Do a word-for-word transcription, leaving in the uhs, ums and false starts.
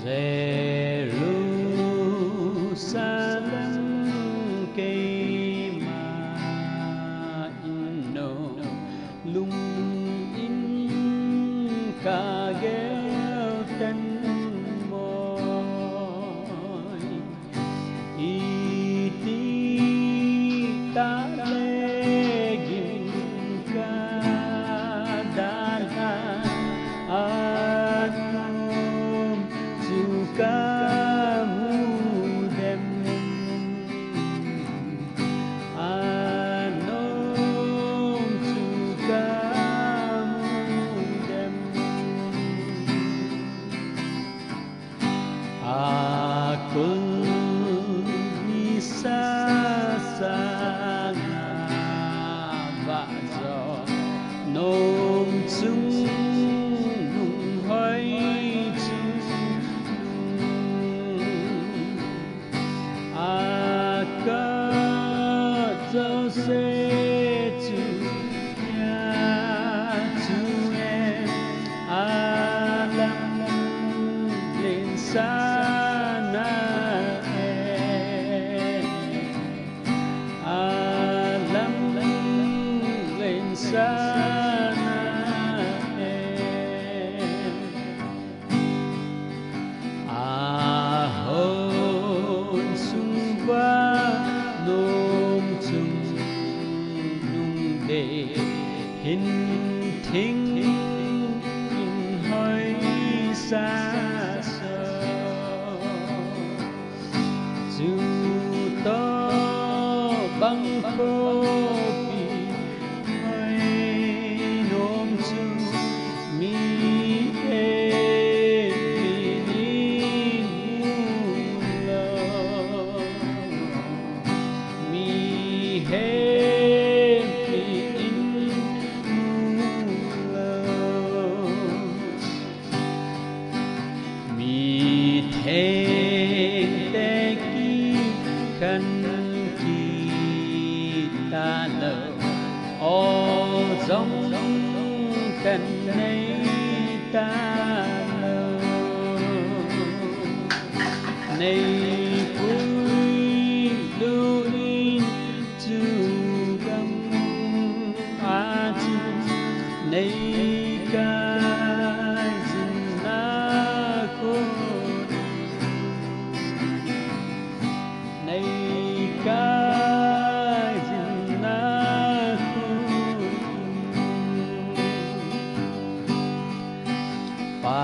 Jerusalem keima in nom lung in kagel ten mo. Iti tah le gim kadalhan, anom chu kamu dem. Anom chu kamu dem. Akul nisa sanga vahjo, nom chung nunghoi chung nung. Akah jouse chu hia chu em, alam len sana em, alam len sana em. Ahon sung uva nom chung nung dei hin thing in hoi sa so. Chuto bang khopi hoi nom chu mihem in mu lou, mihem in mu lou. Mi thengte kikhen kit talou, o jong khen nei talou. Nei puilut in chu gam a chu nei kaijin na khun, nei kaijin na khun. Pa